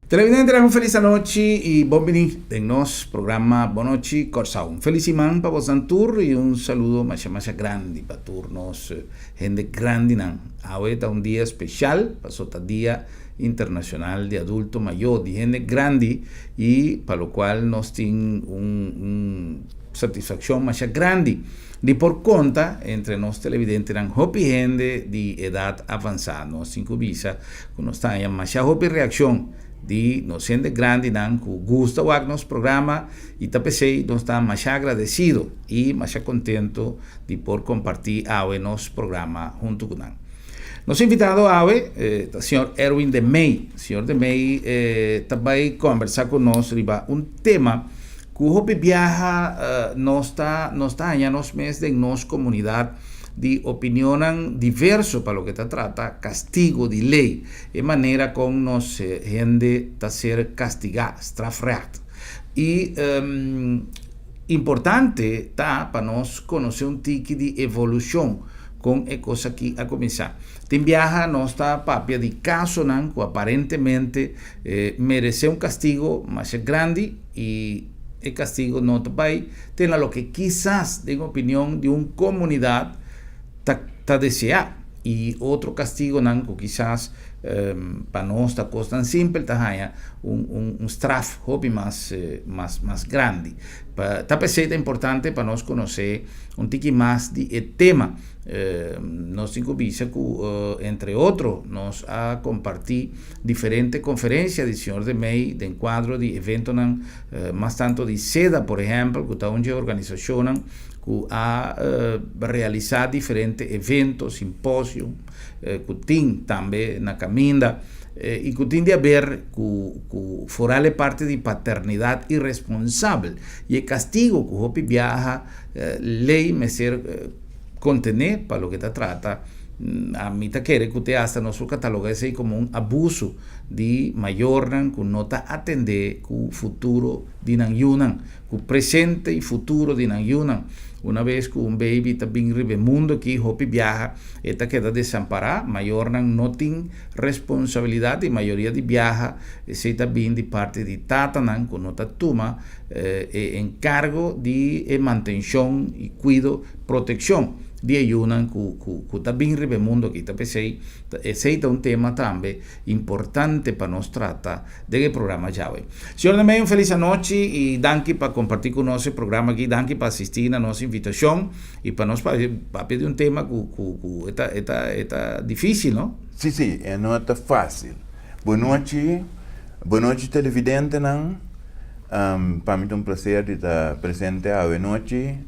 Televidente, un felis anochi i bon biní den nos programa Bon Nochi Kòrsou. Un felis siman pa bosnan tur i un saludo masha masha grandi pa tur nos hende grandinan. Awe ta un dia speshal paso ta Dia Internashonal di Adulto Mayó, di hende grandi, i pa lokual nos tin un un satisfakshon masha grandi di por konta entre nos televidentenan hopi hende di edat avansá. Nos tin ku bisa ku nos ta haña masha hopi reakshon di nos hende grandinan ku gusta wak nos programa i ta p'esei nos ta masha agradesido i masha kontento di por kompartí awe nos programa huntu ku nan. Nos invitado awe ta señor Erwin de Mey. Señor de Mey ta bai kòmbersá ku nos riba un tema Ku hopi biaha nos ta nos ta haña nos mes den nos komunidat di opinionnan diverso pa loke ta trata kastigo di lei, e manera kon nos hende ta ser kastigá, strafrecht. I importante ta pa nos konosé un tiki di evolushon kon e kos aki a kuminsá. Tin biaha nos ta papia di kasonan ku aparentemente meresé un kastigo masha grandi i e kastigo no ta bai te na loke kisas den opinion di un komunidat ta ta deseá. I otro kastigonan ku kisas pa nos ta kosnan simpel ta haña un un un straf hopi mas mas mas grandi. Pa ta p'esei ta importante pa nos konosé un tiki mas di e tema. Nos tin ku bisa ku entre otro nos a kompartí diferente konferensia di señor De Mey den kuadro di eventonan mas tanto di seda por ehèmpel ku ta un dje organisashonnan ku a realisá diferente evento, simposium ku tin tambe na kaminda i ku tin di haber ku ku foral e parti di paternidat iresponsabel i e kastigo ku hopi biaha lei mester kontené pa loke ta trata, ami ta kere ku te asta nos por kataloga esei komo un abuso di mayornan ku no ta atendé ku futuro di nan yunan, ku presente i futuro di nan yunan. Una bes ku un baby ta bin riba e mundu aki hopi biaha e ta keda desampará, mayornan no tin responsabilidat i mayoria di biaha esei ta bin di parti di tatanan ku no ta tuma e enkargo di e mantenshon i kuido, protekshon, di e yunan ku ku ta bin riba e mundu aki. Ta p'esei esei ta un tema tambe importante pa nos trata den e programa djawe. Señor Nemey un felis anochi i danki pa kompartí ku nos e programa aki, danki pa asistí na nos invitashon i pa nos papia di un tema ku ku ku e ta e ta e ta difísil no. Sí sí, e no ta fásil. Bonochi, bonochi televidentenan. Pa mi ta un placer di ta presente awe nochi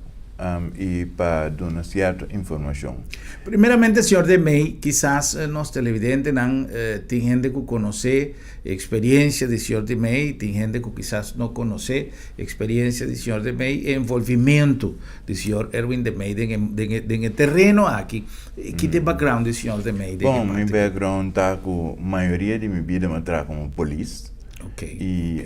y pa duna cierto informacion. Primeramente señor De Mey, kisas nos televidentenan tin hende cu conoce e experiencia di señor De Mey, tin hende cu kisas no conoce e experiencia di señor De Mey, e envolvimento di señor Erwin De Mey den e tereno aki. Ki ta e background di señor De Mey den e Bon, mi parte aki? background ta cu mayoria di mi bida mi a traha como polis. I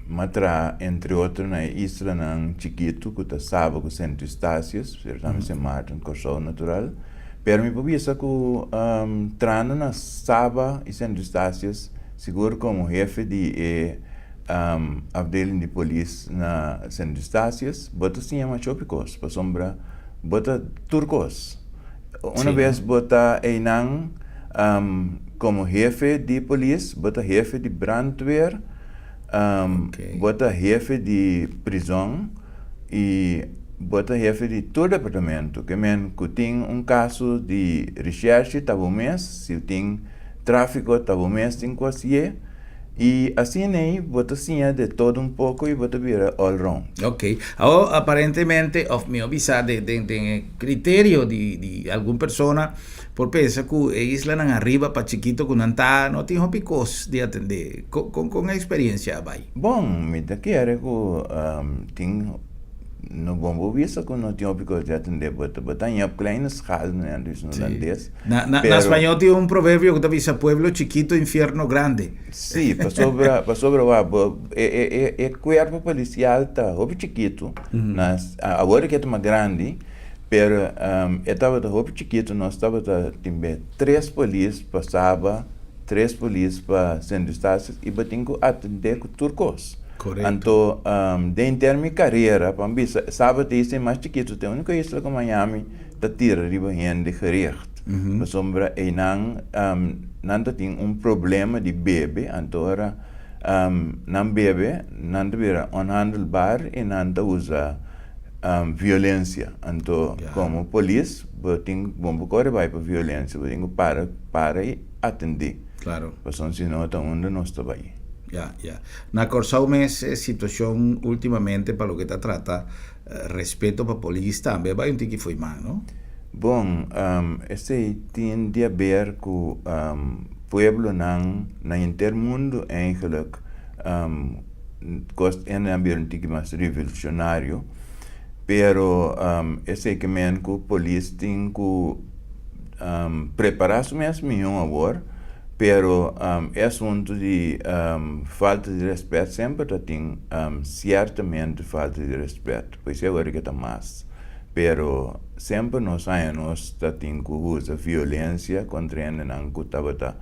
m'a traha entre otro na e islanan chikitu ku ta Saba ku Sint Eustatius, pero tambe Sint Maarten, Kòrsou natural. Pero mi por bisa ku trahando na Saba i Sint Eustatius, sigur komo hefe di e afdeling di polis na Sint Eustatius, bo ta siña masha hopi kos pasobra bo ta tur kos. Una bes bo ta einan komo hefe di polis, bo ta hefe di brandweer, bo ta hefe di prizon i bo ta hefe di tur departamento. Ke men ku tin un kaso di reshershe ta bo mes, si tin trafiko ta bo mes tin ku hasié. I asina ei bo ta siña de todo un poko i bo ta bira all round. Ok. Awor aparentemente of mihó bisa den den den e criterio di di algun persona por pensa ku e islanan ariba pa chikito ku nan ta no tin hopi kos di atendé. Kon kon kon e experiencia a bai? Bon, mi ta kere ku tin No bon bo bisa ku no tin hopi kos di atendé, bo ta bo ta haña op kleine schaal, manera nan bisa na holandes. Na na na spañó tin un proverbio ku ta bisa pueblo chikito infierno grande. Sí, pasobra pasobra wak bo e e e e kuerpo polisial ta hopi chikitu, na awor e ke ta mas grandi, pero e tabata hopi chikitu, nos tabata tin be tres polis pa Saba. Tres polis pa Sint Eustatius i bo tin ku atendé ku tur kos. Korekto. Anto den henter mi karera, pa mi bisa, Saba ta isla mas chikitu, ta e úniko isla ku Miami ta tira riba hende gericht. Pasobra einan nan ta tin un problema di bebe, anto ora nan bebe nan ta bira onhandelbaar i nan ta usa violensia. Anto komo polis bo tin, bo no por kore bai pa violensia, bo tin ku para para i atendé. Claro. Pasobra si no ta unda nos ta bai. Ya, ya. Na Kòrsou mes e situashon últimamente pa loke ta trata respeto pa polis tambe a bai un tiki fo'i man, no? Bon, esei tin di haber ku pueblonan na henter mundu eigenlijk kos hende a bira un tiki mas revolucionario, pero esei ke men ku polis tin ku prepará su mes mihó awor, pero e asuntu di falta di rèspèt semper ta tin siertamente falta di rèspèt, pues e awor ke ta mas, pero semper nos haña nos ta tin ku usa violensia kontra hendenan ku tabata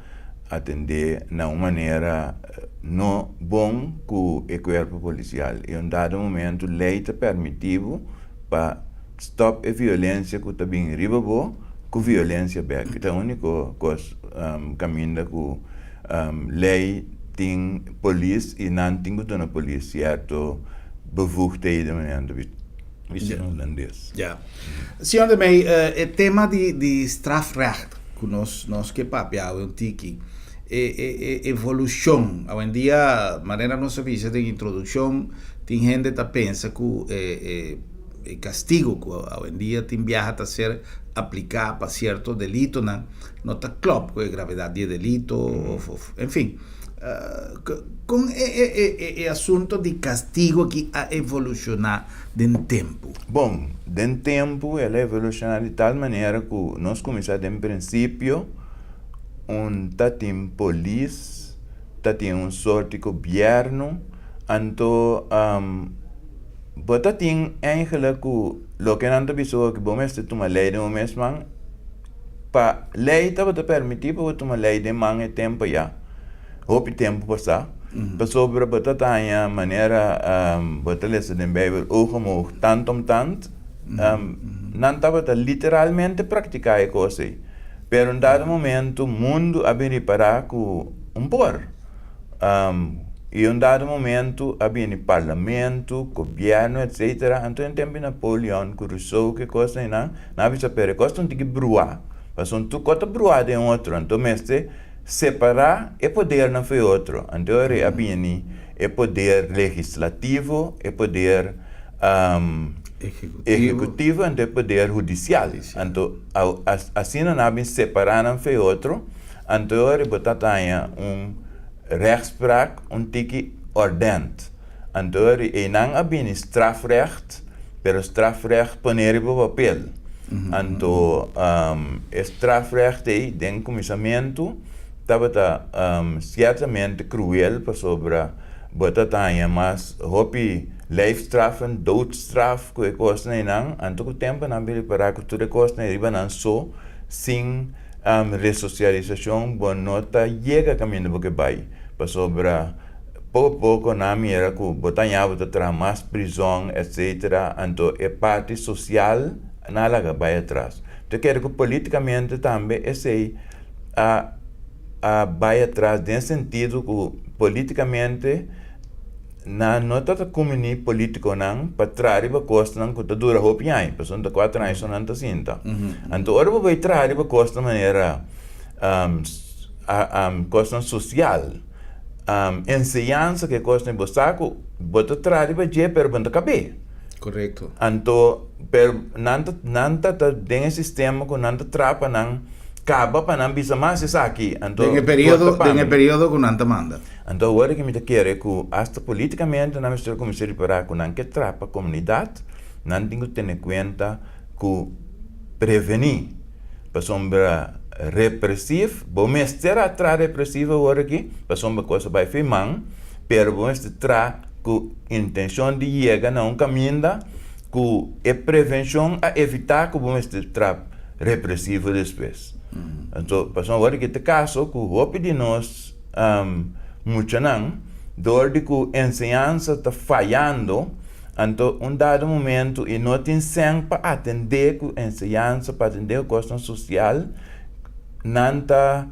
atendé na un manera no bon ku e kuerpo polisial i un dado momento lei ta permití bo pa stòp e violensia ku ta bin riba bo ku violensia bèk. Ta e úniko kos kaminda ku lei tin polis i nan tin ku duna polis sierto bevoegdheden manera nan ta bisa na hulandes. Ya. Señor de Mey, e tema di strafrecht ku nos nos ke papia awe un tiki, e e evolushon, awendia manera nos a bisa den introdukshon tin hende ta pensa ku e e E kastigo ku awendia tin biaha ta ser apliká pa sierto delitonan no ta klòp ku e gravedat di e delito òf òf enfin. Kon e e e e asunto di kastigo aki a evolushoná den tempu? Bon, den tempu el a evolushoná di tal manera ku nos kuminsá den prinsipio un ta tin polis, ta tin un sorti gobièrnu, anto Bo ta tin eigenlijk ku loke nan ta bisa bo ku bo mester tuma lei den bo mes man, pa lei tabata permití pa bo tuma lei den man e tempu ya, hopi tempu pasá, pasobra bo ta taña manera bo ta lesa den Bijbel oog om oog, tand om tand, nan tabata literalmente praktiká e kos ei. Pero un dado momento mundu a bin ripará ku un por. I un dado momento a bini parlamento, gobierno etcetera, anto den tempo di Napoleon ku Rousseau ku e kosnan einan, nan a bisa pero e kos ta un tiki bruá, pasobra tur kos ta bruá den otro, anto mester separá e podernan for e otro, anto e ora a bini e poder legislativo, e poder ehecutivo, anto e poder hudicial, anto asina nan a bin separá nan for e otro. Anto e ora bo ta taña un rechtspraak un tiki ordend. Anto e ora einan a bini strafrecht, pero strafrecht pone riba papel. Anto e strafrecht ei den kuminsamentu tabata siertamente kruel pasobra bo ta taña mas hopi lijfstraffen, doodstraf ku e kosnan einan. Anto ku tempu nan a bini ripará ku tur e kosnan ei riba nan so sin. Resosialisashon bo no ta yega kaminda bo ke bai pasobra poko poko nan a mira ku bo ta haña bo ta traha mas prizòn etsetera anto e parti sosial nan a laga bai atras. Ta kere ku politikamente tambe esei a a bai atras den sentido ku politikamente Nan no ta ta kumini politikonan pa traha riba kosnan ku ta dura hopi aña, pasobra ta kuater aña so nan ta sinta. Anto ora bo bai traha riba kosnan manera kosnan sosial, enseñansa ku e kosnan bo sa ku bo ta traha riba dje pero bo no ta kab'é. Korekto. Anto pero nan ta nan ta ta den e sistema ku nan ta traha pa nan kaba pa nan bisa mas esaki. Anto Den e periodo den e periodo ku nan ta manda. Anto awor ki mi ta kere ku asta politikamente nan mester kuminsá ripará ku nan ke traha pa komunidat, nan tin ku tene kuenta ku prevení. Pasobra represiv, bo mester a traha represiv awor aki, pasobra kos a bai fin man, pero bo mester traha ku intenshon di yega na un kaminda ku e prevenshon a evitá ku bo mester traha represivo despues. Anto pasobra awor aki ta kaso ku hopi di nos muchanan dor di ku enseñansa ta fayando, anto un dado momento i no tin sèn pa atendé ku enseñansa, pa atendé ku kosnan sosial, nan ta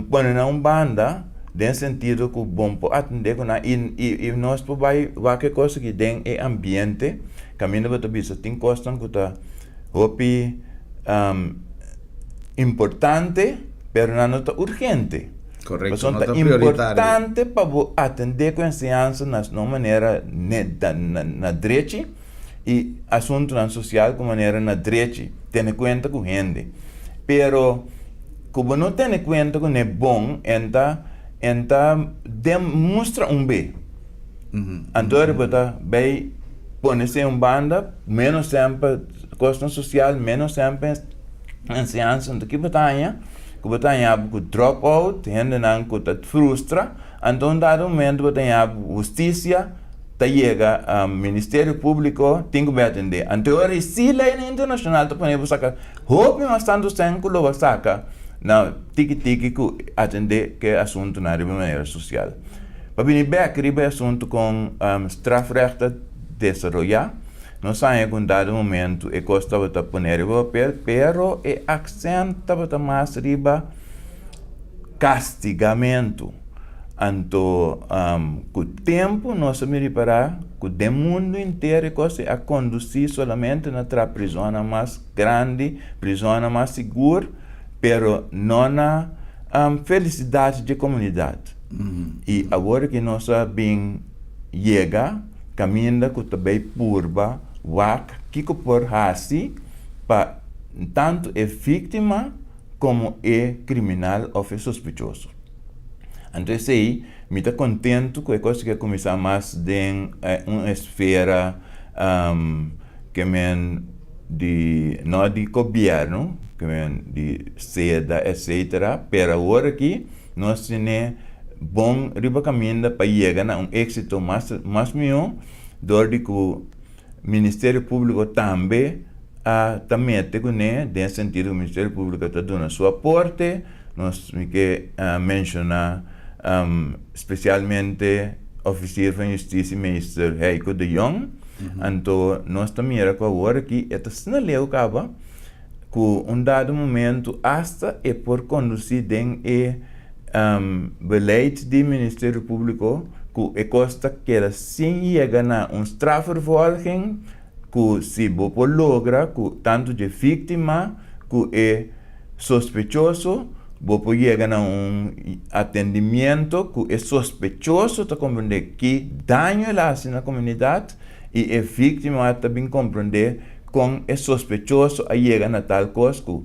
pone nan un banda den sentido ku bon por atendé ku nan i nos por bai wak e kos aki den e ambiente kaminda bo ta bisa tin kosnan ku ta hopi importante pero nan no ta urgente. Korekto, Pasobra no ta ta prioritario. importante pa bo atendé ku enseñansa na un manera na drechi i asuntunan sosial ku manera na drechi, tene kuenta ku hende. Pero ku bo no tene kuenta kuné bon en ta en ta demustra un be. Anto ora bo ta bay pone esei un banda, menos semper kosnan sosial, menos semper enseñansa, anto ki bo ta haña? Ku bo ta haña bo ku drop out, hendenan ku ta frustra, anto un dado momento bo ta haña bo hustisia ta yega Ministerio Públiko tin ku bay atendé. Anto ora e si leynan internashonal ta pone bo saka hopi mas tantu sèn ku lo bo saka na tiki tiki ku atendé ku e asuntunan riba manera sosial. Pa bini bek riba e asuntu kon strafrecht ta desaroyá, nos haña ku un dado momentu e kos tabata pone riba papel, pero e aksènt tabata mas riba kastigamentu. Anto ku tempu nos a bin ripará ku den mundu henter e kos ei a kondusí solamente na traha prizonnan mas grandi, prizonnan mas sigur, pero no na felisidat dje komunidat. I awor ki nos a bin yega kaminda ku ta bay purba wak kiko por hasi pa tantu e víktima komo e kriminal òf e sospechoso. Anto esei mi ta kontentu ku e kos ke a kuminsá mas den un esfera ke men di no di gobièrnu, ke men di seda etsetera, pero awor aki Nos tene bon riba kaminda pa yega na un éksito mas mas mihó dor di ku Ministerio Públiko tambe a ta mete kuné den sentido ku Ministerio Públiko ta duna su aporte. Nos mi ke menshoná spesialmente Ofisier van Justisia Meester Heiko de Jong. Anto nos ta mira ku awor aki e ta asina leu kaba. ku un dado momento asta e por kondusí den e beleid di Ministerio Públiko ku e kos ta keda sin yega na un strafvervolging ku si bo por logra ku tantu dje víktima ku e sospechoso bo por yega na un atendimiento ku e sospechoso ta komprendé ki daño el a hasi na komunidat i e víktima ta bin komprendé Kon e sospechoso a yega na tal kos ku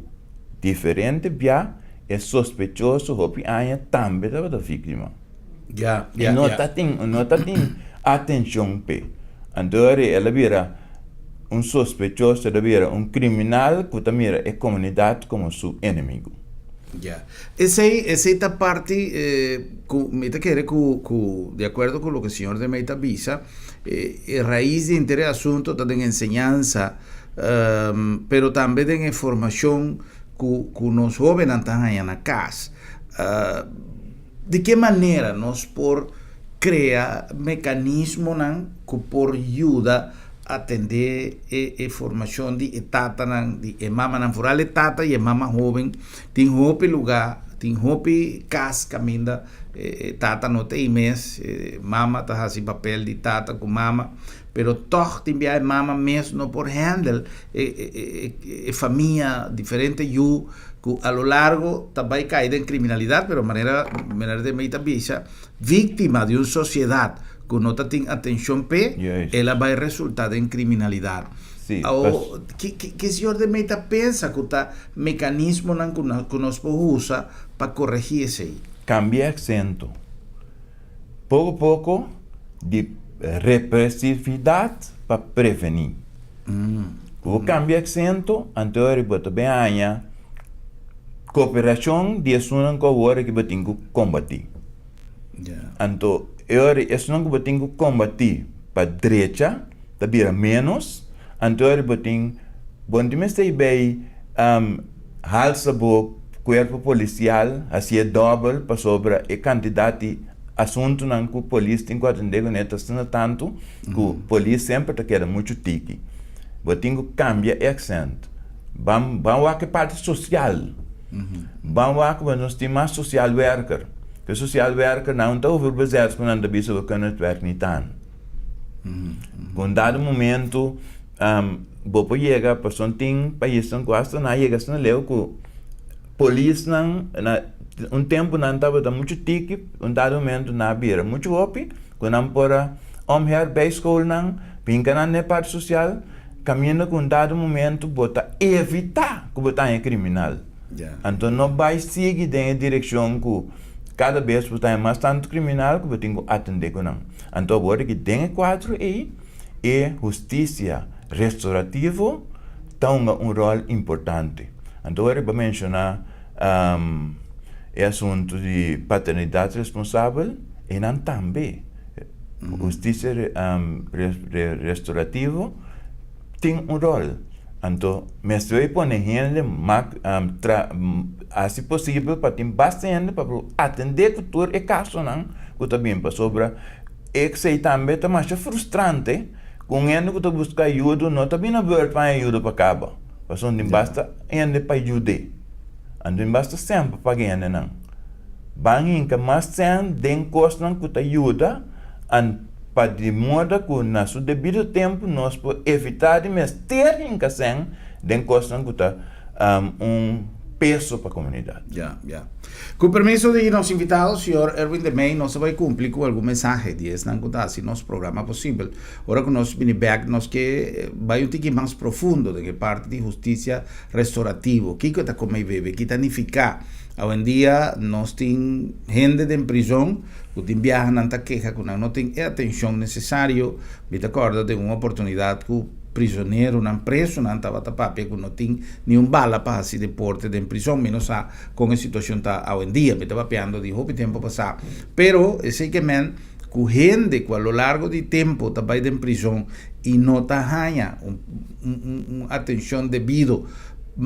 diferente bia e sospechoso hopi aña tambe tabata víktima? Ya, E ya, no ya. ta tin, no ta tin atenshon p'e. Anto ora el a bira un sospechoso, el a bira un kriminal ku ta mira e komunidat komo su enemigu. Ya. Esei, esei ta parti ku mi ta kere ku, ku di akuerdo ku loke señor Demey ta bisa, E rais di henter e asunto ta den enseñansa, pero tambe den e formacion cu cu nos hobennan ta haña na cas. Di ke manera nos por crea mecanismonan cu por yuda atende e e formacion di e tatanan, di e mamanan, vooral e tata y e mama hoben tin hopi luga, tin hopi cas caminda E tata no ta ei mes, e mama ta hasi papel di tata ku mama, pero tòg tin bia e mama mes no por handle e e famia, diferente yu ku a lo largo ta bai kai den kriminalidat, pero manera meneer de Mey ta bisa, víktima di un sosiedat ku no ta tin atenshon p'e, el a bai resulta den kriminalidat. Awor, ki ki señor de Mey ta pensa ku ta mekanismonan ku nos por usa pa koregí esei? Kambia aksento. Poko poko di represividat pa prevení. Ku bo kambia aksento, anto ora bo ta bin haña koperashon di esunnan ku awor ku bo tin ku kombatí. Anto e ora esunnan ku bo tin ku kombatí pa drecha ta bira ménos, anto ora bo tin, bo no tin mester bai halsa bo. Kuerpo Polisial hasié dòbel pasobra e kantidat di asuntunan ku polis tin ku atendé kuné ta asina tantu ku polis semper ta keda muchu tiki. Bo tin ku kambia e aksènt. Ban ban wak e parti sosial. Ban wak ku nos tin mas sosial wèrker. Ku e sosial wèrkernan no ta overbezet ku nan ta bisa we kunnen het werk niet aan. Ku un dado momento bo por yega pasobra tin paisnan ku asta nan a yega asina leu ku polisnan na un tempu nan tabata muchu tiki un dado momento nan a bira muchu hopi ku nan por a omher bijschoolnan hinka nan den e parti sosial kaminda ku un dado momento bo ta evita ku bo ta haña kriminal anto no bai sigui den e direkshon ku kada bes bo ta haña mas tantu kriminal ku bo tin ku atende ku nan anto awor aki den e kuadro ei E hustisia restorativo ta hunga un ròl importante. Anto ora bo menshoná e asuntu di paternidat responsabel, einan tambe hustisia restorativo tin un ròl. Anto mester bai pone hende hasi posibel pa tin basta hende pa por atendé ku tur e kasonan ku ta bin pasobra. Esei tambe ta masha frustrante ku un hende ku ta buska ayudo no ta bini beurt pa haña ayudo pa kaba, pasobra tin basta hende pa yud'é. Anto tin basta sèn pa paga e hendenan. Ban hinka mas sèn den kosnan ku ta yuda pa di moda ku na su debido tempu nos por evitá di mester hinka sèn den kosnan ku ta un peso pa komunidat. Ya, ya. Ku permiso di nos invitado, señor Erwin de Mey, nos ta bai kumpli ku algun mensahe di esnan ku ta hasi nos programa posibel. Ora ku nos bini bèk, nos ke bai un tiki mas profundo den e parti di hustisia restorativo. Kiko e ta kome i bebe? Ki ta nifiká? Awendia nos tin hende den prizon ku tin biaha nan ta keha ku nan no tin e atenshon nesesario. Mi ta kòrda den un oportunidat ku prizoneronan, presonan tabata papia ku no tin ni un bala pa hasi deporte den prizon. Mi no sa kon e situashon ta awendia, mi ta papiando di hopi tempu pasá. Pero esei ke men ku hende ku a lo largo di tempu ta bai den prizon i no ta haña un un atenshon debido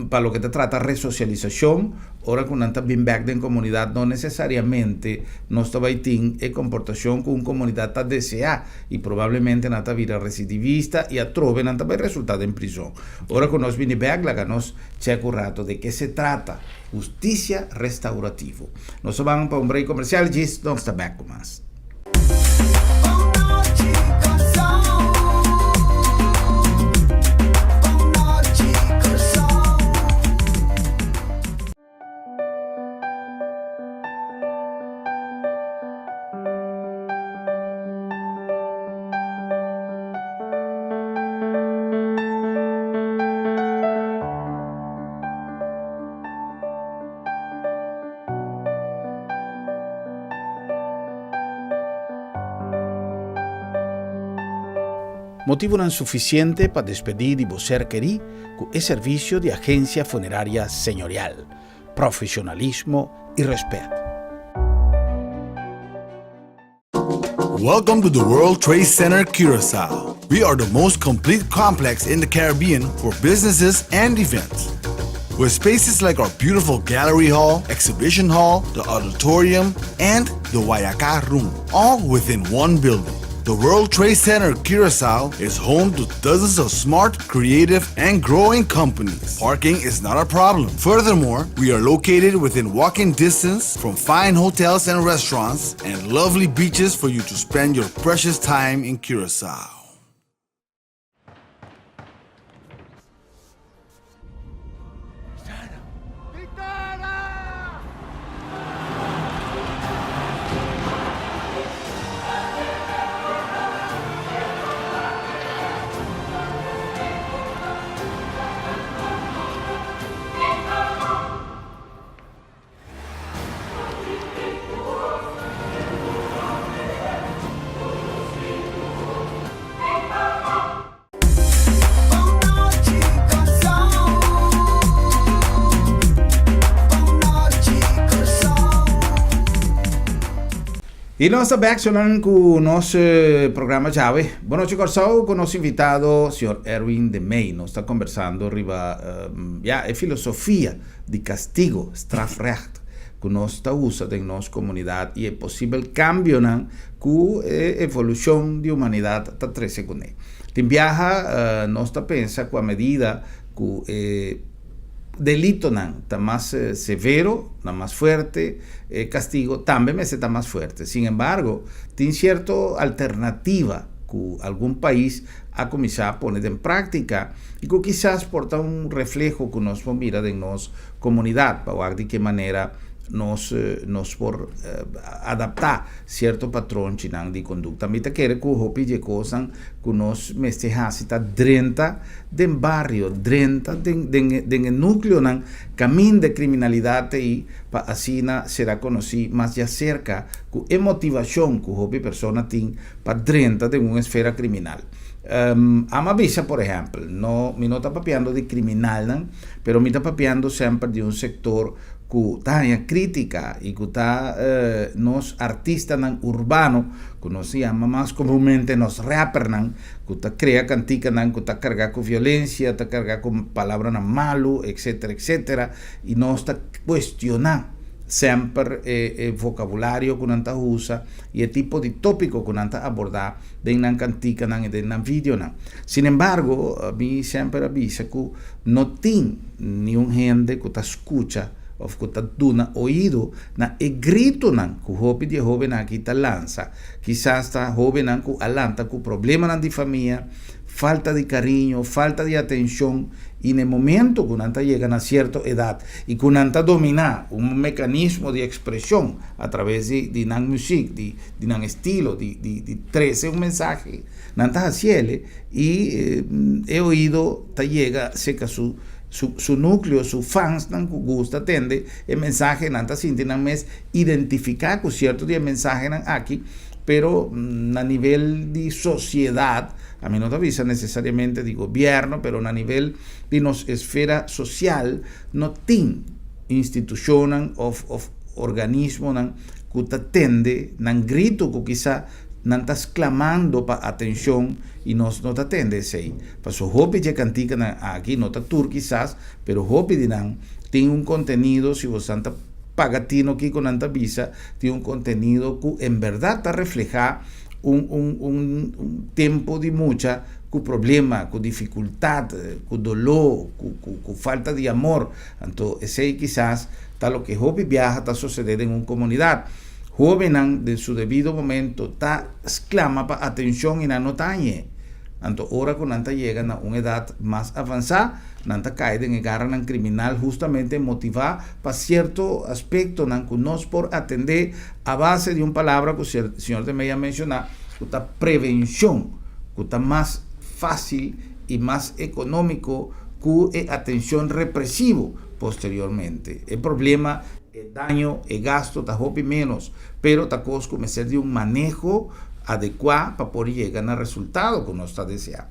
pa loke ta trata resosialisashon, ora ku nan ta bin bèk den komunidat no nesesariamente nos ta bai tin e komportashon ku un komunidat ta deseá. I probablemente nan ta bira residivista i atrobe nan ta bai resulta den prizon. Ora ku nos bini bek laga nos chek un rato de ke se trata hustisia restaurativo. Nos a ban pa un break komersial djis nos ta bek ku mas. Motibunan sufisiente pa despedí di bo ser kerí ku e servisio di Agensia Funeraria Señorial. Profesionalismo y respet. Welcome to the World Trade Center Curacao. We are the most complete complex in the Caribbean for businesses and events. With spaces like our beautiful gallery hall, exhibition hall, the auditorium, and the Wayaka room, all within one building. The World Trade Center Curacao is home to dozens of smart, creative, and growing companies. Parking is not a problem. Furthermore, we are located within walking distance from fine hotels and restaurants and lovely beaches for you to spend your precious time in Curacao. I nos ta bèk ku nos programa djawe. Bon nochi, Kòrsou, ku nos invitado, señor Erwin de Mey. Nos ta kombersando riba ya, e filosofia di kastigo, strafrecht, ku nos ta usa den nos komunidat i e posibel kambionan ku e evolushon di humanidat ta trese kuné. Tin biaha nos ta pensa ku a medida ku e delitonan ta mas severo, ta mas fuerte, e kastigo tambe mester ta mas fuerte. Sin embargo, tin sierto alternativa ku algun pais a kuminsá pone den práktika i ku kisas por ta un refleho ku nos por mira den nos komunidat pa wak di ki manera nos por adaptá sierto patronchinan di kondukta. Mi ta kere ku hopi di e kosnan ku nos mester hasi ta drenta den bario, drenta den e núkleonan kaminda e kriminalidat ta ei pa asina será konosí mas djaserka ku e motivashon ku hopi persona tin pa drenta den un esfera kriminal. Ami a bisa, por ehèmpel, no, mi no ta papiando di kriminalnan, pero mi ta papiando semper di un sektor ku ta haña krítika i ku ta nos artistanan urbano, ku nos yama mas komunmente nos rappernan, ku ta krea kantikanan ku ta kargá ku violensia, ta kargá ku palabranan malu, etsetera, etsetera, i nos ta kuestioná semper e vokabulario ku nan ta usa i e tipo di tópiko ku nan ta abordá den nan kantikanan i den nan videonan. Sin embargo, mi semper a bisa ku no tin niun hende ku ta skucha òf ku ta duna oido na e gritonan ku hopi di e hóbennan aki ta lansa. Kisas ta hóbennan ku a lanta ku problemanan di famia, falta di kariño, falta di atenshon, i na e momento ku nan ta yega na sierto edat i ku nan ta dominá un mekanismo di ekspreshon a traves di nan muzik, di nan estilo, di trese un mensahe, nan ta hasiel i e oido ta yega serka su su núkleo, su fansnan ku gusta tende e mensahe, nan ta sinti nan mes identifiká ku sierto di e mensahenan aki, pero na nivel di sosiedat, ami no ta bisa nesesariamente di gobièrnu, pero na nivel di nos esfera sosial no tin institushonnan òf òf organismonan ku ta tende nan gritu ku kisa nan ta sklamando pa atenshon i nos no ta tende esei. Paso hopi dje kantikanan aki, no ta tur kisas, pero hopi di nan tin un kontenido, si bosan ta paga tino kiko nan ta bisa, tin un kontenido ku en bèrdat ta reflehá un un un tempu di mucha ku problema, ku difikultat, ku doló, ku ku ku falta di amor. Anto esei kisas ta loke hopi biaha ta sosodé den un komunidat. Hóbennan den su debido momento ta sklama pa atenshon i nan no ta hañ'é. Anto ora ku nan ta yega na un edat mas avansá, nan ta kai den e garanan kriminal hustamente motivá pa sierto aspektonan ku nos por atendé a base di un palabra ku señor de Mey a menshoná ku ta prevenshon, ku ta mas fásil i mas ekonómiko ku e atenshon represivo posteriormente. E problema E daño, e gasto ta hopi ménos, pero ta kos ku mester di un maneho adekuá pa por yega na resultado ku nos ta deseá.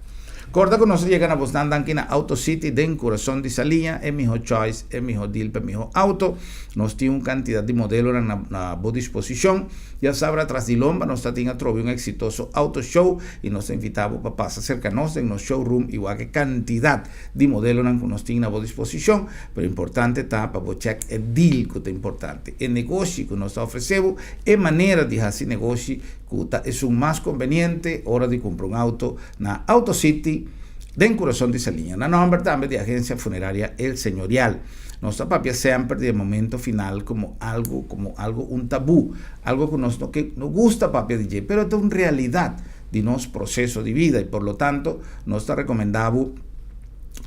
Kòrda ku nos a yega na bosnan danki na Auto City den kurason di Saliña, e mihó choice, e mihó deal pa e mihó auto. Nos tin un kantidat di modelonan na na bo disposishon. Ya sabra tras di lomba nos ta tin atrobe un eksitoso auto show i nos ta invitá bo pa pasa serka nos den nos showroom i wak e kantidat di modelonan ku nos tin na bo disposishon. Pero importante ta pa bo check e deal ku ta importante, e negoshi ku nos ta ofresé bo, e manera di hasi negoshi ku ta esun mas konveniente ora di kumpra un auto na Auto City den kurason di Saliña. Na nòmber tambe di Agensia Funeraria El Señorial. Nos ta papia semper di e momento final komo algu komo algu un tabú, algu ku nos no ke no gusta papia di dje, pero ta un realidat di nos proseso di bida i por lo tanto nos ta rekomendá bo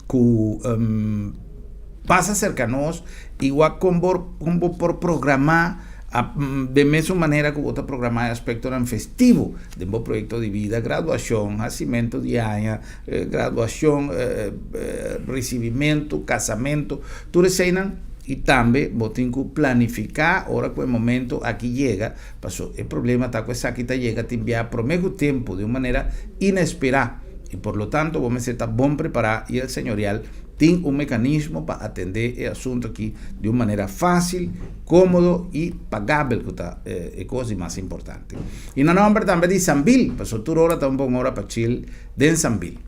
ku pasa serka nos i wak kon bo kon bo por programá den mesun manera ku bo ta programá e aspektonan festivo den bo proyekto di bida, graduashon, hasimentu di aña, graduashon, risibimentu, kasamentu, tur eseinan i tambe bo tin ku planifiká ora ku e momento aki yega, paso e problema ta ku esaki ta yega tin bia promé ku tempu di un manera inesperá. I por lo tanto bo mester ta bon prepará i el Señorial. Tin un mekanismo pa atendé e asuntu aki di un manera fásil, kómodo i pagabel ku ta e kos di mas importante. I na nòmber tambe di Sambil, pasobra tur ora ta un bon ora pa chill den Sambil.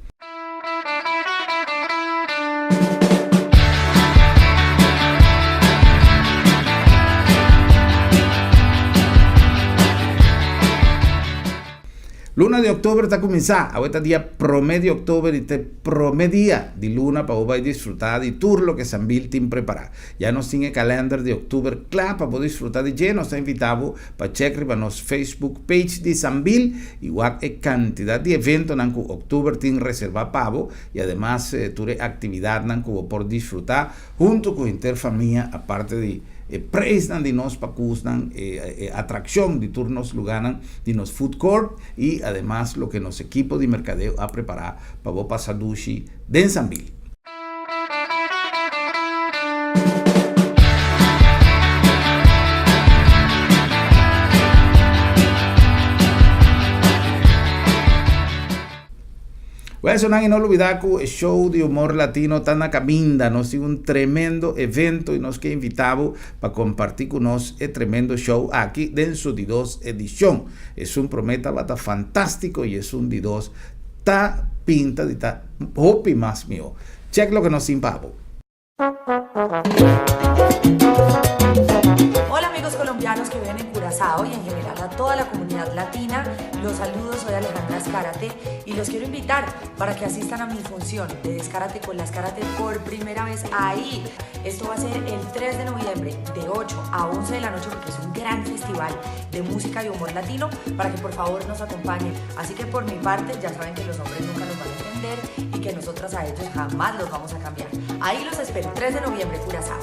Luna di òktober ta kuminsá. Awe ta dia promé di òktober i ta e promé dia di luna pa bo bai disfrutá di tur loke Sambil tin prepará. Ya nos tin e kalènder di òktober kla pa bo disfrutá di dje. Nos ta invitá bo pa chèk riba nos Facebook page di Sambil i wak e kantidat di eventonan ku òktober tin reservá pa bo i ademas tur e aktividatnan ku bo por disfrutá huntu ku henter famia aparte di E preisnan di nos pakusnan, e atrakshon di tur nos lugánan di nos food court i ademas loke nos ekipo di merkadeo a prepará pa bo pasa dushi den Sambil. Well esonan y no lubida cu e show di humor latino ta na caminda. Nos tin un tremendo evento y nos ke invita bo pa comparti cu nos e tremendo show aki den su di dos edicion. Esun prome tabata fantastico y esun di dos ta pinta di ta hopi mas miho. Check loke nos tin pa bo. Hola amigos colombianos que viven en Curazao y en general a toda la comunidad latina, los saludo, soy Alejandra Escárate y los quiero invitar para que asistan a mi función de Descárate con las Escárate por primera vez ahí. Esto va a ser el 3 de noviembre de 8 a 11 de la noche porque es un gran festival de música y humor latino para que por favor nos acompañen. Así que por mi parte ya saben que los hombres nunca nos van a entender y que nosotras a ellos jamás los vamos a cambiar. Ahí los espero, 3 de noviembre, Curazao.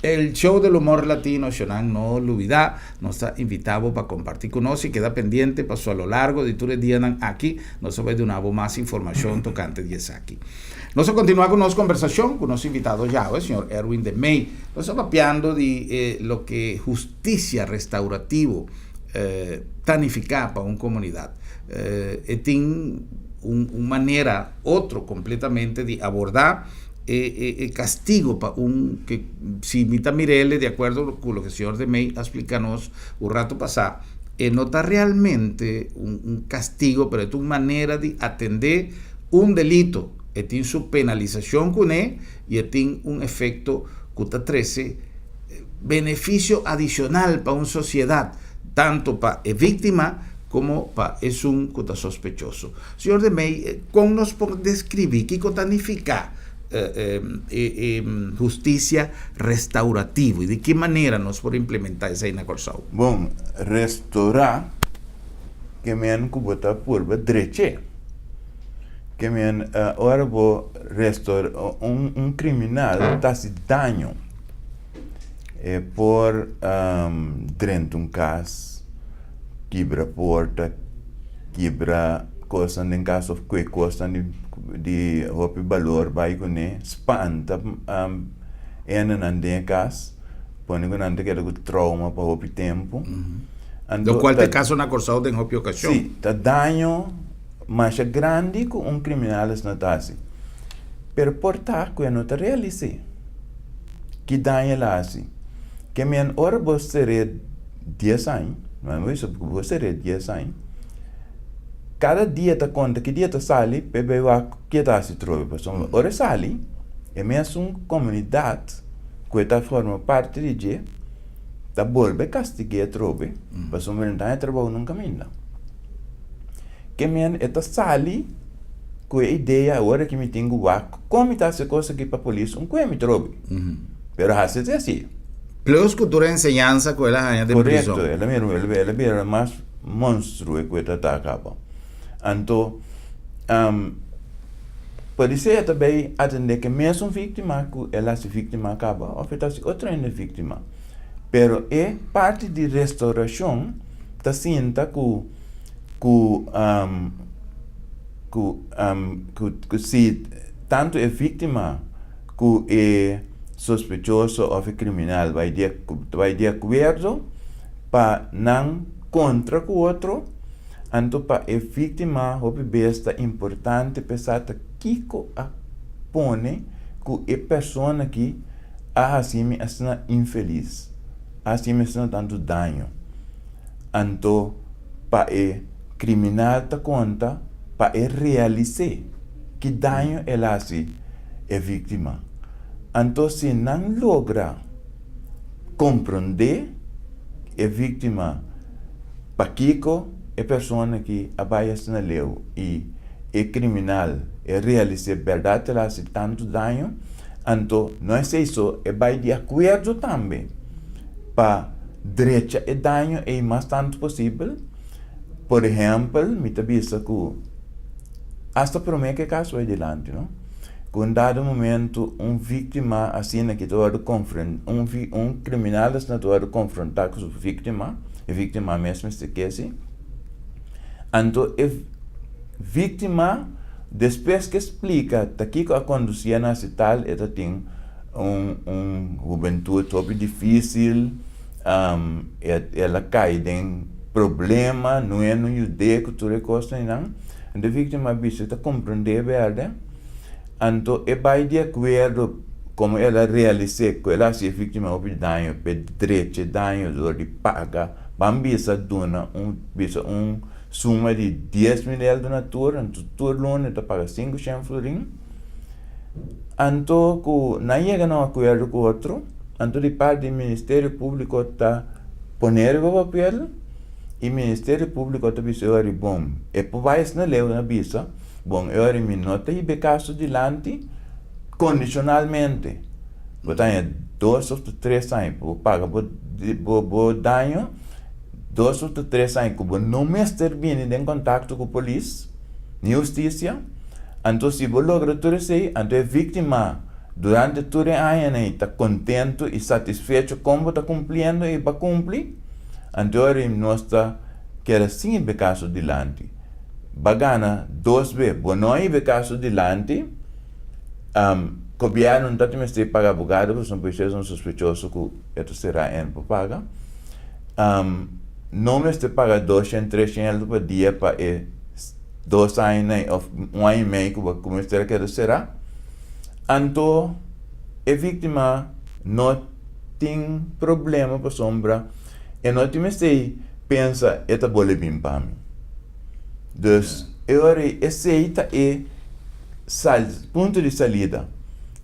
El show del humor latino Shonan no lubida, nos ta invita bo pa comparti cu nos y keda pendiente paso a lo largo di tur e dianan aki nos ta bay duna bo mas informacion tocante di esaki. Nos a continua cu nos conversacion cu nos invitado djawe, señor Erwin de Mey. Nos ta papiando di e loke husticia restaurativo ta nifica pa un comunidad. E tin un manera otro completamente di aborda e castigo pa un ke si mi ta mirele di acuerdo cu loke señor de Mey a splica nos un rato pasa e no ta realmente un castigo pero e ta un manera di atende un delito e tin su penalisacion cune y e tin un efecto cu ta trece beneficio adicional pa un sociedad tanto pa e victima como pa esun cu ta sospechoso. Señor de Mey, kon nos por deskribí, kiko ta nifiká e hustisia restaurativo i di ki manera nos por implementá esei na Kòrsou? Bon, restorá ke men ku bo ta purba drech'é. Ke men ora bo restorá un kriminal ta hasi daño. E por drenta un kas, kibra porta, kibra kosnan den kas of kue kosnan di hopi balor bai kuné, spanta hendenan den e kas, pone ku nan ta keda ku trauma pa hopi tempu. Anto Lokual ta e kaso na Kòrsou den hopi okashon. Sí, ta daño masha grandi ku un kriminal esnan ta hasi. Pero por ta ku e no ta realis'é. Ki daño el a hasi? Ke men ora bo ser'é dies aña, no bo bisa bo ser'é dies aña, kada dia ta konta ki dia ta sali pa e bai wak ke ta hasi trobe. Pasobra ora e sali e mesun komunidat ku e ta forma parti di dje ta bolbe kastig'é atrobe pasobra e no ta haña trabou nunka ainda. Ke men e ta sali ku e idea awor aki mi tin ku wak kon mi ta hasi e kos aki pa polis un kue mi trobe. Pero hasi te hasi. Plus ku tur e enseñansa ku el a haña den prison. Korekto, el a mira, el a bira mas monstruo ku e ta ta kaba. Anto, podisé e ta bay atendé ku e mesun víktima ku el a hasi víktima kaba òf e ta hasi otro hende víktima. Pero e parti di restaurashon ta sinta ku ku ku ku si tantu e víktima ku e sospechoso òf e kriminal bai di bai di akuerdo pa nan kontra ku otro. Anto pa e víktima hopi bes ta importante pa e sa ta kiko a pone ku e persona aki a hasi mi asina infelis, a hasi mi asina tantu daño. Anto pa e kriminal ta konta pa e realis'é ki daño el a hasi e víktima. Anto si nan logra komprondé e víktima pakiko e persona aki a bai asina leu i e kriminal e realis'é bèrdat el a hasi tantu daño, anto no esei so e bai di akuerdo tambe pa drecha e daño ei mas tantu posibel. Por ehèmpel, mi ta bisa ku asta promé ku e kaso bai dilanti, no, ku un dado momento un víktima asina ki ta wòrdu konfron un un kriminal asina ta wòrdu konfrontá ku su víktima, e víktima mes mester kesi, anto e víktima despues ke splika ta kiko a kondusié na hasi tal e ta tin un un hubentut hopi difísil. El a kai den problema, no e no yud'é ku tur e kosnan einan. Anto e víktima a bisa e ta komprendé bèrdè. Anto e bai di akuerdo komo el a realis'é ku el a hasi e víktima hopi daño p'e drecha e daño dor di paga. Ban bisa duna un bisa un suma di 10,000 eldo na tur, anto tur luna e ta paga 500 florin. Anto ku nan yega na un akuerdo ku otro. Anto di parti di Ministerio Públiko ta pone riba papel i Ministerio Públiko ta bisa e ora bon e por bai asina leu na bisa bon e ora mi no ta hiba e kaso dilanti kondishonalmente bo ta haña dos òf tres aña pa bo paga bo bo daño dos òf tres aña ku bo no mester bini den kontakto ku polis ni hustisia anto si bo logra tur esei anto e víktima Durante tur e añanan i ta kontentu i satisfecho kon bo ta kumpliendo i bo a kumpli, anto ora nos ta keda sin hiba e kaso dilanti. Bo a gana dos be, bo no a hiba e kaso dilanti, gobièrnu no ta tin mester paga abogado pasobra por esei un sospechoso ku e ta será en por paga. No mester paga doshen, treshen eldo pa dia pa e dos añanan òf un aña i mei ku bo mester a keda será. Anto e víktima no tin problema pasobra e no tin mester pensa e ta bole bin pa mi. Dus e ora ei esei ta e sal punto di salida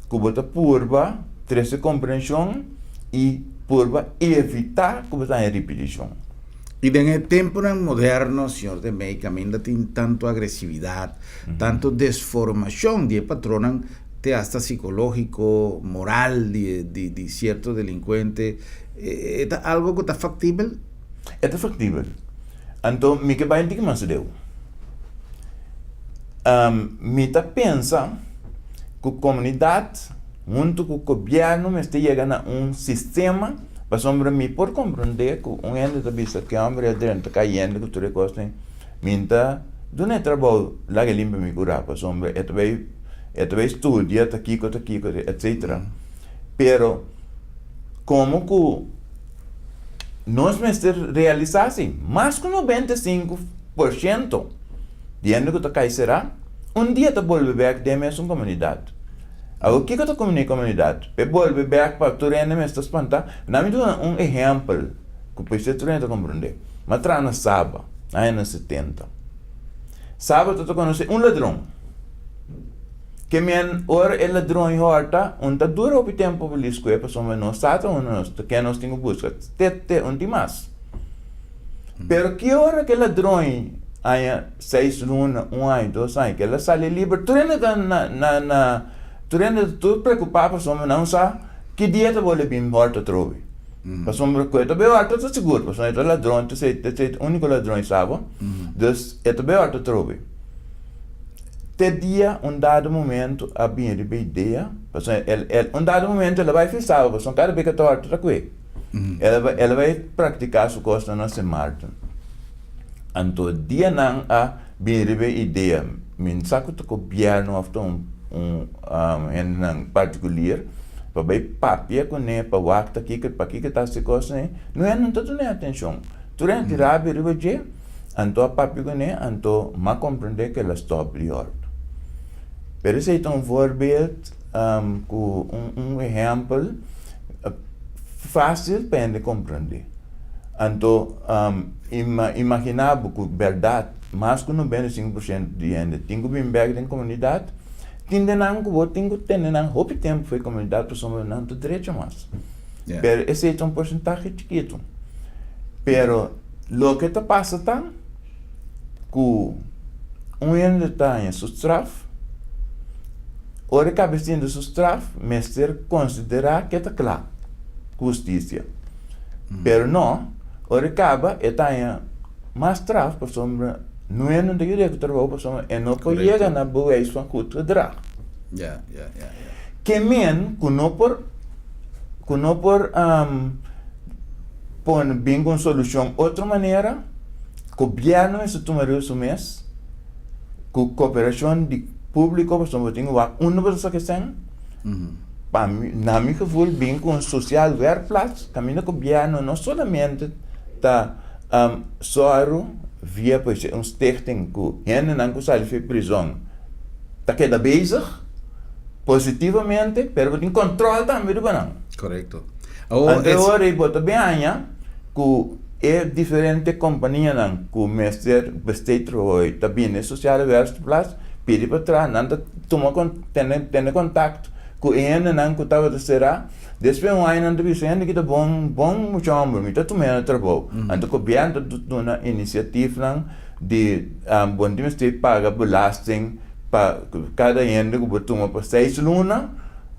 ku bo ta purba trese komprenshon i purba evitá ku bo ta haña ripitishon. I den e tempunan moderno, señor de Mey, kaminda tin tantu agresividat, tantu desformashon di e patronnan te asta sikológiko, moral di di di sierto delinkuente, e ta algo ku ta faktibel? E ta faktibel. Anto mi ke bai un tiki mas leu. Mi ta pensa ku komunidat huntu ku gobièrnu mester yega na un sistema pasobra mi por komprondé ku un hende ta bisa ke hòmber e drenta kayente ku tur e kosnan. Mi n ta duna e trabou laga e limpia mi kurá pasobra e ta bai e ta bai studia ta kiko ta kiko etcetera pero komo ku nos mester realisá si mas ku 95% di hende ku ta kai será un dia ta bolbe bèk den e mesun komunidat awor kiko ta kumini komunidat pa e bolbe bèk pa tur hende mester spantá nan mi duna un ehèmpel ku por tur hende ta komprondé mi a traha na Saba. Añanan 70. Saba ta konosé un ladron. Ke men ora e ladron i hòrta, un ta dura hopi tempu pa polis ku e pasobra nos sa ta unda nos ta ken nos tin ku buska. Te te un tin mas. Pero ki ora ke ladron i aña seis luna, un aña, dos aña, ke el a sali liber, tur hende ta na na na tur hende ta tur preokupá pasobra nan sa ki dia ta bolbe bin hòrta atrobe. Pasobra ku e ta bai wòrdu ta sigur, pasobra e ta ladron, ta esei ta esei úniko ladron i saba. Dus e ta bai wòrdu atrobe. Te dia un dado momento a bini riba e idea, pasobra el el un dado momento el a bai fi saba, pasobra kada bes ku e ta wòrdu ta kue. El a bai el a bai praktiká su kosnan na Sint Maarten. Anto dianan a bini riba e idea, mi no sa ku ta gobièrnu òf ta un un hendenan partikulier pa bai papia kuné pa wak ta kiko pakiko ta hasi kos ei, no hende no ta duna e atenshon. Tur hende tin rabia riba dje, Anto a papia kuné, anto m'a komprendé ku el a stòp di hòrt. Pero esei ta un voorbeeld ku un ehèmpel fásil pa hende komprendé. Anto imaginá bo ku bèrdat mas ku 95% di hende tin ku bin bèk den komunidat, tin den nan ku bo tin ku tene nan hopi tempu for e komunidat pasobra nan ta drecha mas. Pero esei ta un porsentahe chikitu. Pero loke ta pasa ta ku un hende ta haña su straf, ora e kaba sinti su straf mester konsiderá ke ta kla ku hustisia. Pero no, ora e kaba e ta haña mas straf pasobra no hende no ta yuda ku trabou pasobra e no por yega na bewijs van goed gedrag. Ke men ku no por ku no por pone bin ku un solushon otro manera, gobièrnu mester tuma riba su mes ku koperashon di públiko pasobra bo tin ku wak unda bo ta saka esei. Pa mi, na mi gevoel bin ku un sosial werkplaats kaminda gobièrnu no solamente ta sòru via pues un stichting ku hendenan ku sali for prizòn ta keda bezig positivamente pero bo tin kòntròl tambe riba nan. Korekto. Anto e ora ei bo ta bin haña ku e diferente kompanianan ku mester besteed trabou ta bini e sosiale werkplaats pidi pa traha nan ta tuma tene tene kontakto ku e hendenan ku tabata será despues un aña nan ta bisa e hende ki ta bon bon mucha hòmber mi ta tuma e na trabou anto gobièrnu ta duna inisiatifnan di bo no tin mester paga belasting pa kada hende ku bo tuma pa seis luna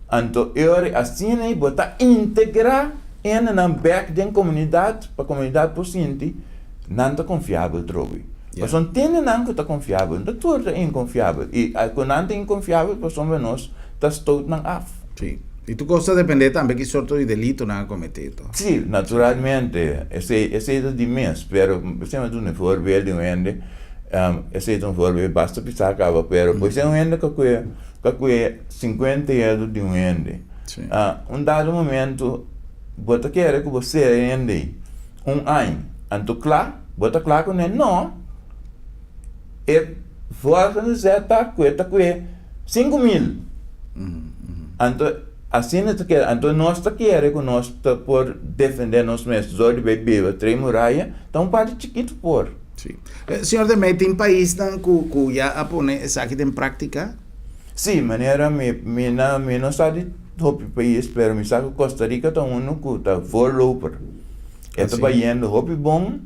anto e ora asina ei bo ta integrá hendenan bèk den komunidat pa komunidat por sinti nan ta konfiabel trobe. Pasobra tin nan ku ta konfiabel, no ta tur ta inkonfiabel i ku nan ta inkonfiabel pasobra nos ta stoot nan af. Sí. I tur kos ta dependé tambe ki sorto di delito nan a kometé to. Sí, naturalmente. Esei esei ta di mes, pero esei mi a duna e voorbeeld di un hende, esei ta un voorbeeld basta pisá kaba, pero por esei un hende ka kue ka kue sinkuenta euro di un hende. Un dado momento bo ta kere ku bo sera e hende ei un aña, anto kla, bo ta kla kuné? No! E volgende zet ta ku e ta kue 5000. Anto asina ta keda. Anto nos ta kere ku nos ta por defende nos mes dor di bai biba tres muraya, ta un parti chikitu por. Sí. Señor de Mey, tin paisnan ku ku ya a pone esaki den práktika? Sí, manera mi mi na mi no sa di hopi pais, pero mi sa ku Costa Rica ta unu ku ta voorloper. E ta bayendo hopi bon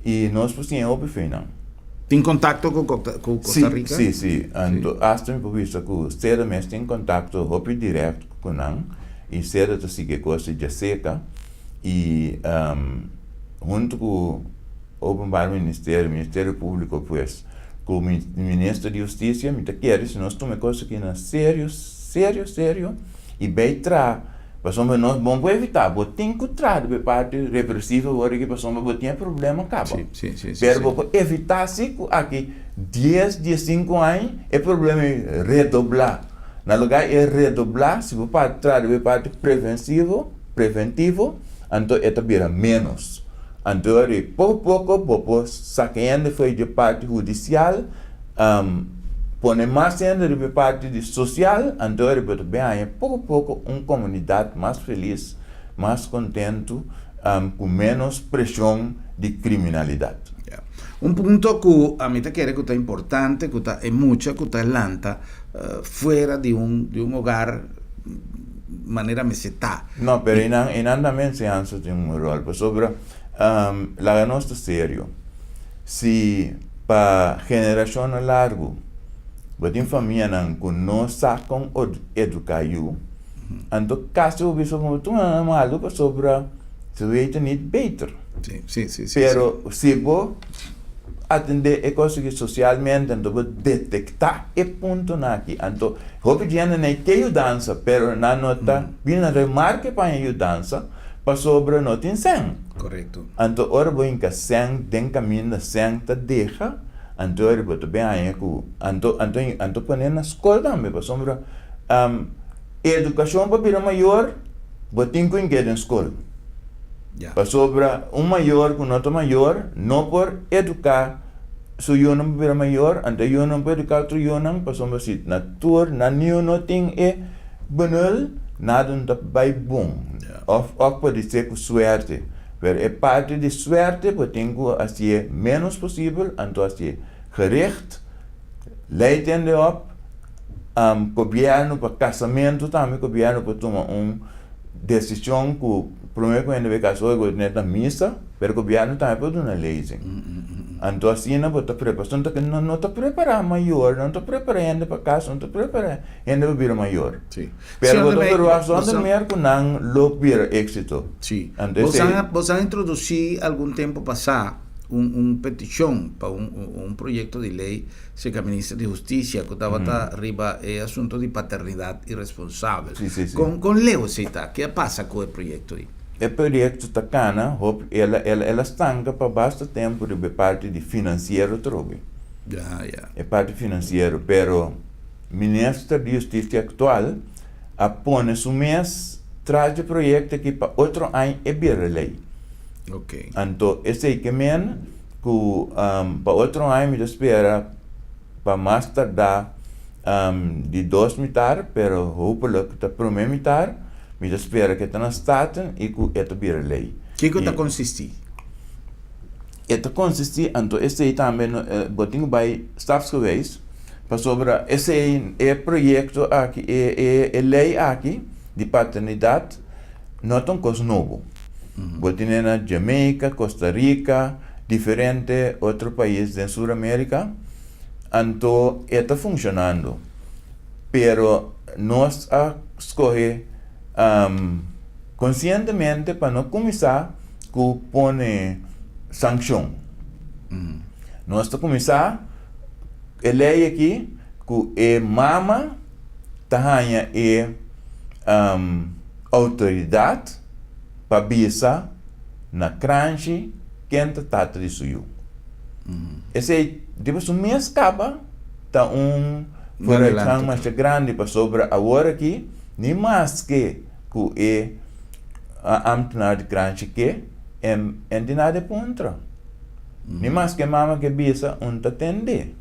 i nos por siña hopi fe nan. Tin kontakto ku Costa Rica? Sí, sí. Anto asta mi por bisa ku Seda mes tin kontakto hopi dirèkt ku nan i Seda ta sigui e kos di djaseka i huntu ku Openbaar Ministerio, Ministerio Públiko pues, ku Minister di Hustisia mi ta kere si nos tuma e kos aki na serio, serio, serio i bai traha. Pasobra nos bon por evitá, bo tin ku traha di bo parti represivo awor aki pasobra bo tin e problema kaba. Pero bo por evitá si ku aki dies, diesinku aña e problema ei redoblá. Na lugá e redoblá, si bo traha di bo parti prevensivo, preventivo, anto e ta bira ménos. Anto awor poko poko bo por saka hende for di e parti hudisial. Pone mas hende riba e parti di sosial, anto riba ta bin haña poko poko un komunidat mas felis, mas kontentu, ku ménos preshon di kriminalidat. Ya. Un punto ku ami ta kere ku ta importante ku ta e mucha ku ta lanta fuera di un di un hogar manera mester ta. No, pero einan einan tambe enseñansa tin un ròl pasobra laga nos ta serio. Si pa generashonnan largu bo tin famianan ku no sa kon eduká yu, anto kasi bo bisa ku tur nan a malu pasobra ze weten niet beter. Pero si bo atendé e kos aki sosialmente anto bo detektá e puntonan aki, anto hopi djende nan ke yudansa pero nan no ta bini na remarke pa haña yudansa pasobra no tin sèn. Korekto. Anto ora bo hinka sèn den kaminda sèn ta deha, anto ora bo ta bin haña ku anto anto anto pone na skol tambe pasobra edukashon pa bira mayor bo tin ku hink'é den skol. Ya. Pasobra un mayor ku no ta mayor no por eduká. Su yunan por bira mayor, anto e yunan por eduká otro yunan, pasobra si na tur nan niun no tin e benul, nada no ta bai bon. Òf òf por di ser ku suerte, pero e parti di suerte bo tin ku hasié ménos posibel, anto hasié gericht, lei tende òp, gobièrnu pa kasamentu tambe gobièrnu por tuma un desishon ku promé ku hende bai kasa oi bo net na misa, pero gobièrnu tambe por duna lezing. Anto asina bo ta prepará, pasobra no no ta prepará mayor, no ta prepará hende pa kasa, no ta prepará hende pa bira mayor. Pero bo ta verwagt zonder mer ku nan lo bira éksito. Sí. Bo sa introdusí algun tempu pasá un un petishon pa un un proyekto di lei serka minister di hustisia ku tabata riba e asunto di paternidat iresponsabel. Kon kon leu esei ta? Ke a pasa ku e proyekto ei? E proyekto ta kana hopi el a el a stanka pa basta tempu riba e parti di finansiero trobe. E parti finansiero pero minister di hustisia aktual a pone su mes tras di e proyekto aki pa otro aña e bira lei. Anto esei ke men ku pa otro aña mi ta spera pa mas tardá di dos mitar, pero hopelijk ta promé mitar, mi ta spera ku e ta na Staten i ku e ta bira lei. Kiko ta konsistí? E ta konsistí, anto esei tambe bo tin ku bai stapsgewijs, pasobra esei e proyekto aki, e lei aki di paternidat no ta un kos nobo. Bo tene na Jamaica, Costa Rica, diferente otro pais den Sur America, anto e ta funcionando. Pero nos a scoge conscientemente pa no cuminsa cu pone sancion. Nos ta cuminsa e ley aki cu e mama ta haya e Outoridat pa bisa na kranshi ken ta tata di su yu. Esei riba su mes kaba ta un vooruitgang masha grandi pasobra awor aki ni maske ku e ambtenaar di kranshi ke en tin nada e puntra. Ni maske mama ke bisa un ta tende.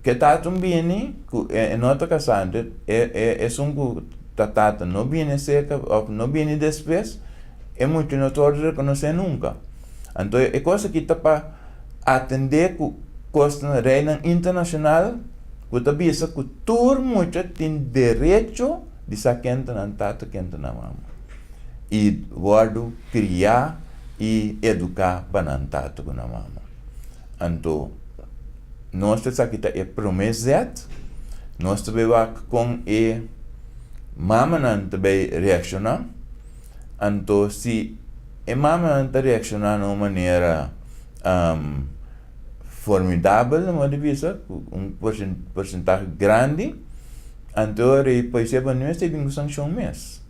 Ke tata un bini ku e no ta kasá esun ku ta tata no bini serka òf no bini despues, e mucha no ta wòrdu rekonosé nunka. Anto e kos aki ta pa atendé ku kosnan, reinan internashonal ku ta bisa ku tur mucha tin derecho di sa ken ta nan tata, ken ta nan mama i wòrdu kriá i eduká pa nan tata ku nan mama. Anto nos ta esaki ta e promé zet, nos ta bai wak kon e mamanan ta bai reakshoná. Anto si e mamanan ta reakshoná na un manera formidabel, nan por bisa, ku un porsentahe grandi, anto rei polisia bo no mester bin ku sankshon mes.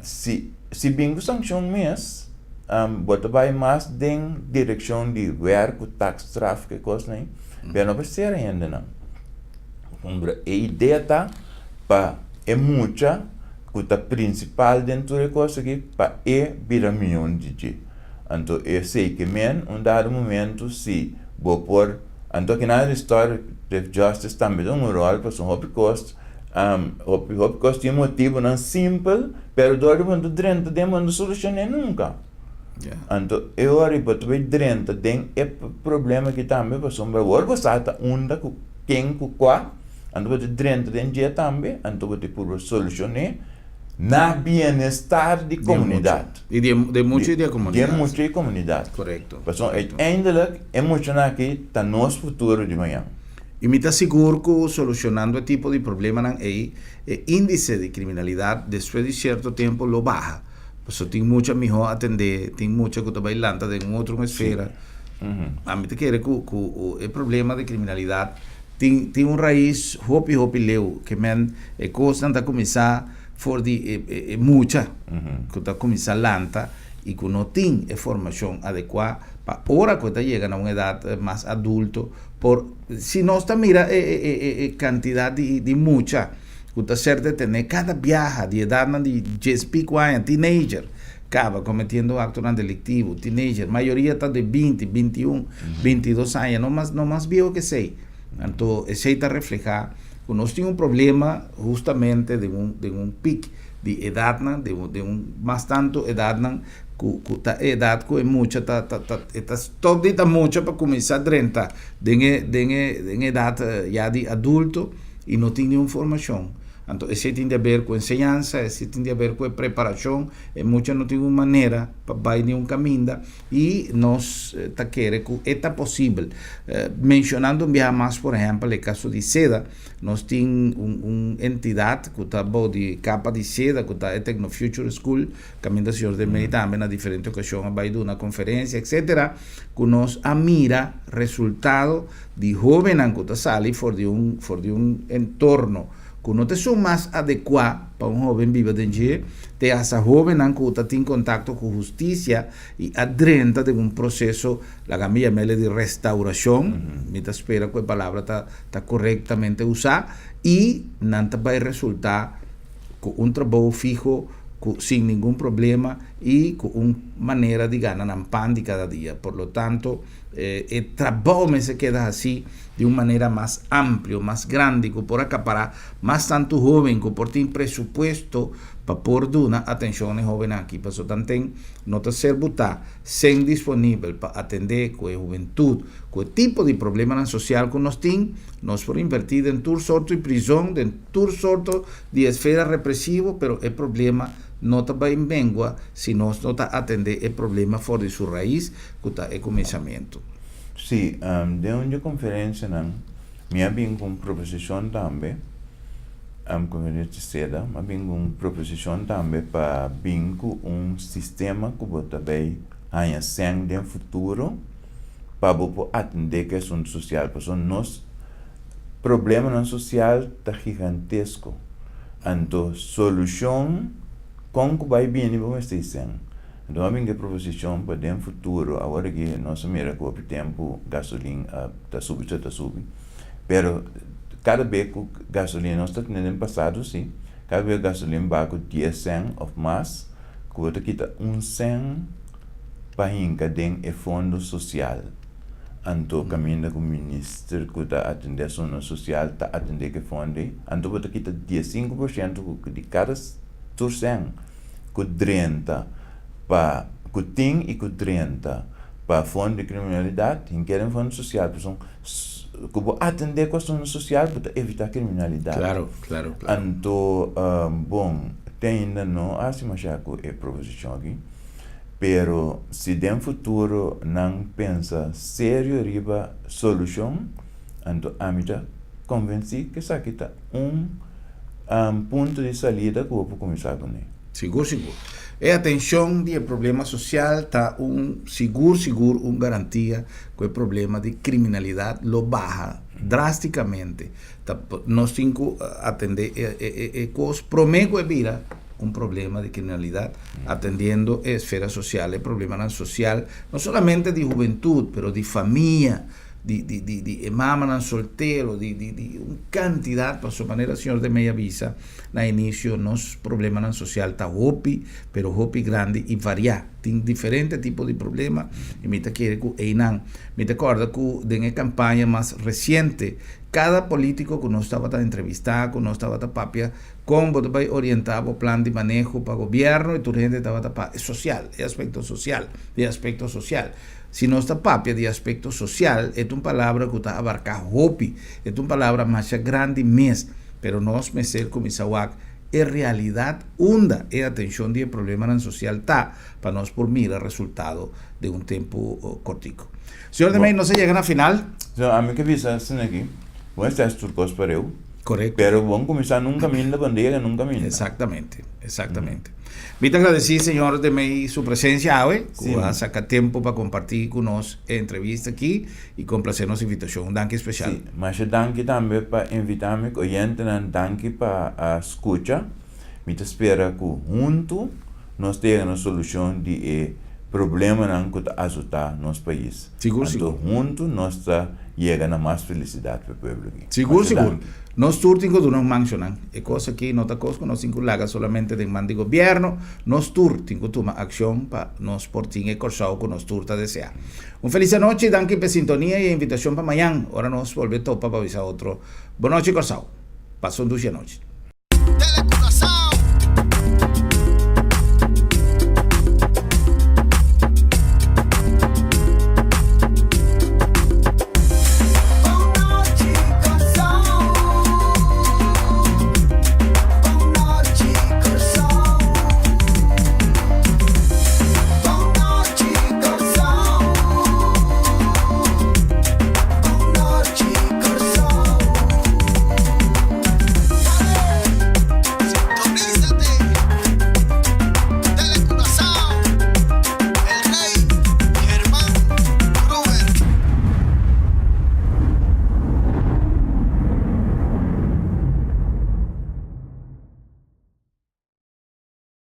Si si bin ku sankshon mes, Bo ta bai mas den direkshon di wèrk ku taakstraf ku e kosnan ei, pero no por sera hendenan. Pasobra e idea ta pa e mucha ku ta prinsipal den tur e kos aki pa e bira mion di dje. Anto esei ke men un dado momento si bo por, anto kinan restorative justice tambe ta un ròl pasobra hopi kos Hopi hopi kos tin motibunan simpel, pero dor di bo no ta drenta den bo no ta solushoné nunka. Anto e ora ei bo ta bai drenta den e problema aki tambe pasobra awor bo sa ta unda ku ken ku kua, anto bo ta drenta den dje tambe, anto bo ta purba solushoné na bienestar di komunidat. Di di mucha i di e komunidat. Di mucha i komunidat. Korekto. Pasobra uiteindelijk e muchanan aki ta nos futuro di mañan. I mi ta sigur ku solushonando e tipo di problemanan ei, e índise di kriminalidat despues di sierto tempu lo baha. Pasobra tin mucha mihó atendé, tin mucha ku ta bai lanta den un otro esfera. Ami ta kere ku ku e problema di kriminalidat tin tin un rais hopi hopi leu, ke men e kosnan ta kuminsá for di e e mucha ku ta kuminsá lanta i ku no tin e formashon adekuá pa ora ku e ta yega na un edat mas adulto Por si nos ta mira e e e e kantidat di di mucha ku ta ser detené kada biaha di edatnan di djes piku aña, teenager, kaba kometiendo aktonan deliktivo, teenager, mayoria ta di 20, 21, 22 aña, no mas, no mas bieu ku esei. Anto esei ta reflehá ku nos tin un problema hustamente den un piek di edatnan, di un mas tantu edatnan ku ta edat ku e mucha ta stòp di ta mucha pa kuminsá drenta den edat ya di adulto i no tin ningun formashon. Anto, esei tin di aber ku enseñansa, esei tin di aber ku preparashon, i mucha no tin un manera pa bai ningun kaminda i nos ta kere ku ta posibel. Menshonando un biaha mas, por ehèmpel, e kaso di SEDA, nos tin un entidat ku ta di kapa di SEDA, ku ta e Techno Future School, kaminda señor de Mey tambe na diferente okashon a bai duna konferensia, etc., ku nos a mira resultado di hóbennan ku ta sali for di un entorno ku no ta mas adekuá pa un hóben biba den dje, te hasta hóbennan ku tin kontakto ku hustisia i a drenta den un proseso, laga mi yam'é di restourashon, mi ta spera ku e palabra ta korektamente usá, i nan ta bai resultá ku un trabou fiho, sin ningun problema i ku un manera di gana nan pan di kada dia. Por lo tanto, e trabou mester keda asina di un manera mas amplio, mas grandi, ku por akapará mas tantu hóben, ku por tin presupuesto pa por duna atenshon na hóben aki. Paso tanten no ta ser botá sèn disponibel pa atendé ku e hubentut, ku e tipo di problema sosial ku nos tin, nos por invertí den tur sorto di prizòn, den tur sorto di esfera represivo, pero e problema no ta bai mengua si nos no ta atendé e problema for di su rais, ku ta e kuminsamentu. Sí, den un konferensianan, mi a bin ku un proposishon tambe, konferensia SEDA, mi a bin ku un proposishon tambe pa bin ku un sistema ku bo ta bai haña sèn den futuro pa bo por atendé ku e asuntu sosial. Pasobra nos problemanan sosial ta gigantesko. Anto solushon kon ku bai bini bo mester sèn. Anto a bin ku e proposishon pa den futuro, awor aki nos a mira ku hopi tempu gasolin ta subi, ta subi. Pero kada bes ku gasolin nos ta tene den pasado sí, kada bes gasolin baha ku 10 sèn òf mas, ku bo ta kita 1 sèn pa hinka den e fondo sosial. Anto kaminda ku minister ku ta atendé asuntu sosial ta atendé ku e fondo ei, anto bo ta kita 15% di kada tur sèn ku 30 pa ku tin i ku 30 pa fondo di kriminalidat, hink'é den fondo sosial. Pasobra ku bo atendé ku asuntu sosial, bo ta evitá kriminalidat. Claro. Anto, bon, te ainda no a hasi masha ku e proposishon aki, pero si den futuro nan pensa serio riba solushon, anto ami ta konvensí ku esaki ta un punto di salida ku bo por kuminsá kuné. Sigur, sigur. E atenshon di problema sosial ta un sigur, sigur un garantia ku e problema di kriminalidat lo baha drástikamente. Ta, nos tin ku atendé e kos promé ku e bira un problema di kriminalidat, atendiendo e esfera sosial, e problemanan sosial, no solamente di hubentut, pero di famia, di mamanan soltero, di un kantidat, pa su manera señor de Mey a bisa na inisio, nos problemanan sosial ta hopi, pero hopi grandi i variá. Tin diferente tipo di problema i mi ta kere ku einan. Mi ta kòrda ku den e kampaña mas resiente, kada polítiko ku nos tabata entrevistá, ku nos tabata papia, kon bo ta bai orientá bo plan di maneho pa gobièrnu i tur hende tabata pa sosial, e aspekto sosial, e aspekto sosial. Si nos ta papia di aspekto sosial, e ta un palabra ku ta abarká hopi, e ta un palabra mas grandi mes, pero nos mester kuminsá wak e realidat unda e atenshon di e problemanan sosial ta pa nos por mira resultado den un tempu kòrtiku. Señor de Mey, nos a yega na final. So, ami ke bisa aki, bon esei tur kos pareu. Korekto. Pero bon kuminsá na un kaminda, bon yega na un kaminda. Exactamente. Mi ta gradisí señor de Mey su presensia awe, ku a saka tempu pa kompartí ku nos e entrevista aki i komplasé nos invitashon. Un danki spesial. Sí, masha danki tambe pa invitá mi, oyentenan danki pa skucha. Mi ta spera ku huntu nos ta yega na solushon di e Problemanan ku ta azotá nos pais. Sigur, Anto sigur. Huntu nos ta yega na mas felisidat pa e pueblo aki. Sigur, Masha sigur. danki. Nos tur tin ku duna un manshonan. E kos aki no ta kos ku nos tin ku laga solamente den man di gobièrnu. Nos tur tin ku tuma akshon pa nos por tin e Kòrsou ku nos tur ta deseá. Un felis anochi, danki pa e sintonia i e invitashon pa mañan ora nos bolbe topa pa bisa otro. Bonochi Kòrsou. Pasa un dushi anochi.